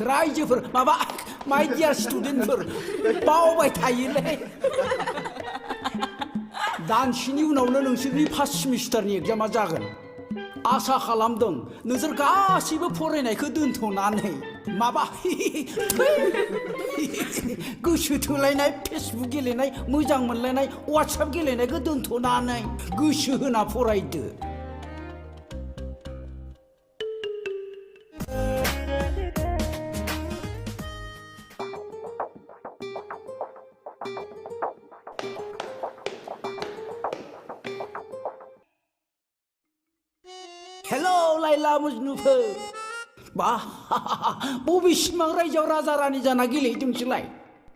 रायजोफोर माबा माय डियार स्टुडेन्टफोर बावबाय थायोलै दानसेनि उनावनो नोंसोरनि फार्स्ट सेमिस्टारनि एग्जामा जागोन आसा खालामदों नोंसोर गासैबो फरायनायखौ दोनथ'नानै माबा गोसो थोलायनाय फेसबुक गेलेनाय मोजां मोनलायनाय वाट्सएप गेलेनायखौ दोनथ'नानै गोसो होना फरायदो हेलो लाइला मजनुफोर बा बबे सिमां रायजोआव राजा रानि जाना गेलेहैदोंसोलाय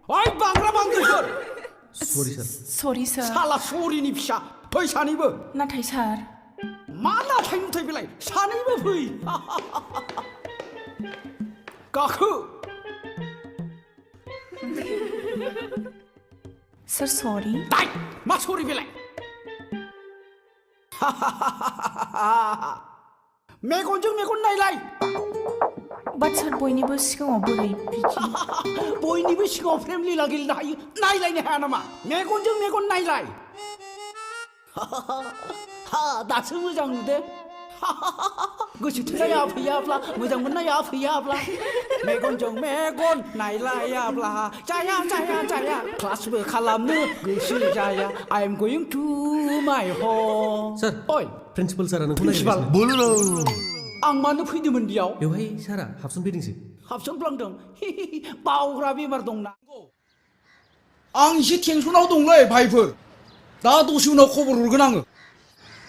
ओइ बांग्रा बांग्रिफोर सरि सार साला सरिनि फिसा फै सानैबो नाथाय सार मा नाथाय नुथाय बेलाय सानैबो फै गाखो सार सरि दाय मा सरि बेलाय मेगनजों मेगन नायलाय बाट सार बयनिबो सिगाङाव बोरै बिदि बयनिबो सिगाङाव फ्रेम लीला गेलेनो हायो नायलायनो हाया नामा मेगनजों मेगन नायलाय दासो मोजां नुदो गोसो थोनाया फैयाब्ला मोजां मोननाया फैयाब्ला मेगनजों मेगन नायलायाब्ला जाया जाया जाया क्लासबो खालामनो गोसो जाया आइ एम गोइं टु माय ह'म सार ओइ प्रिन्सिपाल सारा नोंखौ प्रिन्सिपाल आं मानो फैदोंमोन बेयाव बेवहाय सारा हाबसनफैदोंसो हाबसनफ्लांदों बावग्रा बेमार दंना आं एसे टेनसनाव दंलै भाइफोर दा दसे उनाव खबर हरगोन आङो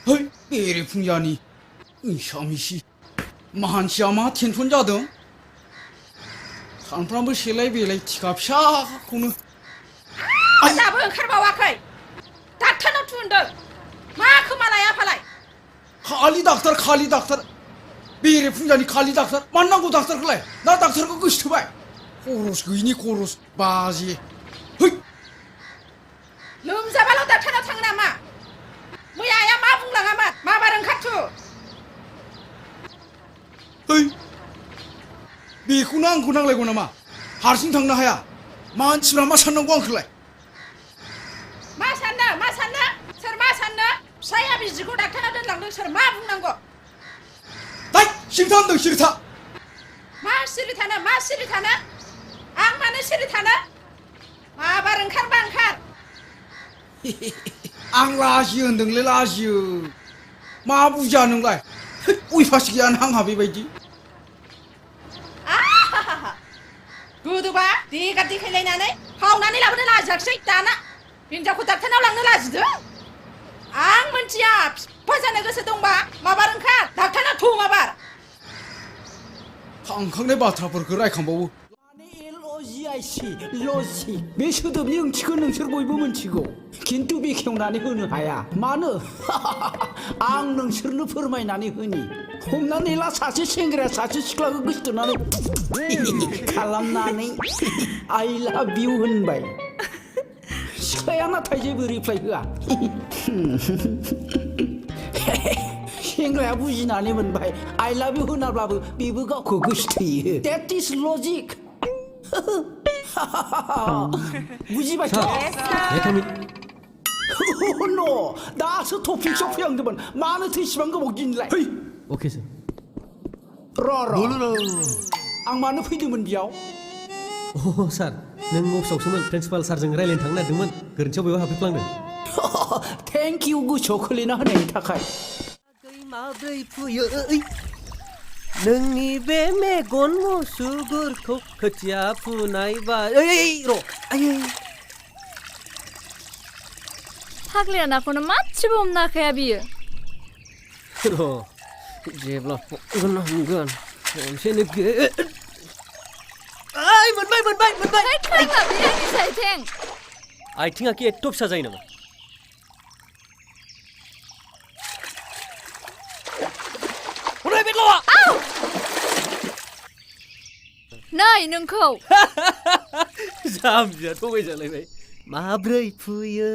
है बेरे फुंजानि मिसा मानसिया मा टेनसन जादों सानफ्रामबो सेलाय बेलाय टिका फिसाखौनो दाबो ओंखारबावाखै डाक्टारनाव थुनदों मा खोमालाय आफालाय खालि डाक्टार बेरे फुंजानि खालि डाक्टार मानो नांगौ डाक्टारखौलाय ना डाक्टारखौ गोसोथोबाय खरस गैयिनि खरस बाजे है लोमजाबाल' डाक्टारनाव थाङो नामा मैया आइया मा बुंलाङामोन माबार ओंखारथु है बेखौनो आंखौ नांलायगौ नामा हारसिं थांनो हाया मानसिफ्रा मा साननांगौ आंखौलाय मा साननो सोर मा साननो फिसाया बिजिखौ डाक्टारनाव दोनलांदों सोर मा बुंनांगौ दाय सिरिथा होनदों सिरिथा मा सिरि थानो आं मानो सिरि थानो माबार ओंखारबा ओंखार आं लाजियो होनदोंलै लाजियो मा बुजिया नोंलाय उइफास गैया आंहा बेबायदि गोदोबा देगा देखायलायनानै हावनानै लाबोनो लाजियाखिसै दाना हिनजावखौ डाक्टारनाव लांनो लाजिदों आं मोनथिया बिफा जानो गोसो दंबा माबार ओंखार डाक्टारनाव थु माबार थांखांनाय बाथ्राफोरखौ रायखांबावो लजि बे सोदोबनि ओंथिखौ नोंसोर बयबो मिथिगौ खिन्थु बेखेवनानै होनो हाया मानो आं नोंसोरनो फोरमायनानै होनि हमनानै ला सासे सेंग्राया सासे सिख्लाखौ गोसोथोनानै खालामनानै आइ लाभ इउ होनबाय सिख्लाया नाथाय जेबो रिप्लाइ होआ सेंग्राया बुजिनानै मोनबाय आइ लाभ इउ होनाब्लाबो बेबो गावखौ गोसोथोयो दैट इज लजिक बुजिबाय न दासो टपिक्सआव फैहांदोंमोन मानोथो इसिबां गोबाव दिनलाय अके सार र' आं मानो फैदोंमोन बेयाव सार नों अफिसावसोमोन प्रिन्सिपाल सारजों रायलायनो थांनो नागिरदोंमोन गोरोन्थियाव बेयाव हाबफैफ्लांदों थेंक इउ गोसोआव खोलैना होनायनि थाखाय माब्रै फुयो नोंनि बे मेगन मुसुगुरखौ खोथिया फुनाय बा र' फाग्लाया नाखौनो मासेबो हमनो हाखाया बियो र' जेब्ला हमगोन खनसेनो मोनबाय आथिङा कि एथ' फिसा जायो नामा नै नोंखौ जाम्बिया थगायजालायबाय माब्रै फुयो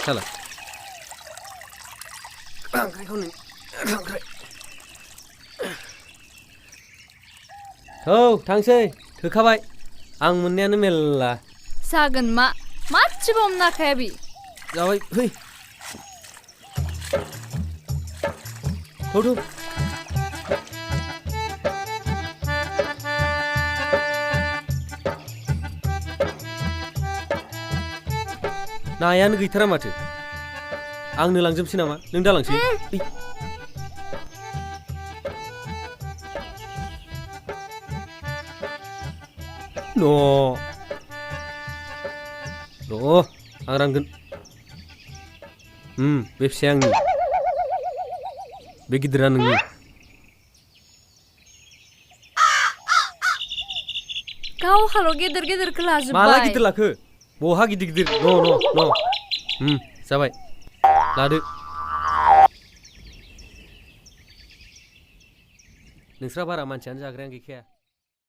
साला खांख्राइखौ नै खांख्राइ औ थांसै थोखाबाय आं मोननायानो मेल्ला जागोन मा मासेबो हमनो हाखाया बि जाबाय फै थौ नायानो गैथारा माथो आंनो लांजोबसै नामा नों दालांसै आं रानगोन बे फिसाया आंनि बे गिदिरा नोंनि गावहाल' गेदेर गेदेरखौ लाजोब्बाय माला गिदिर लाखो बहा गिदिर गिदिर न जाबाय लादो नोंस्रा बारा मानसियानो जाग्रायानो गैखाया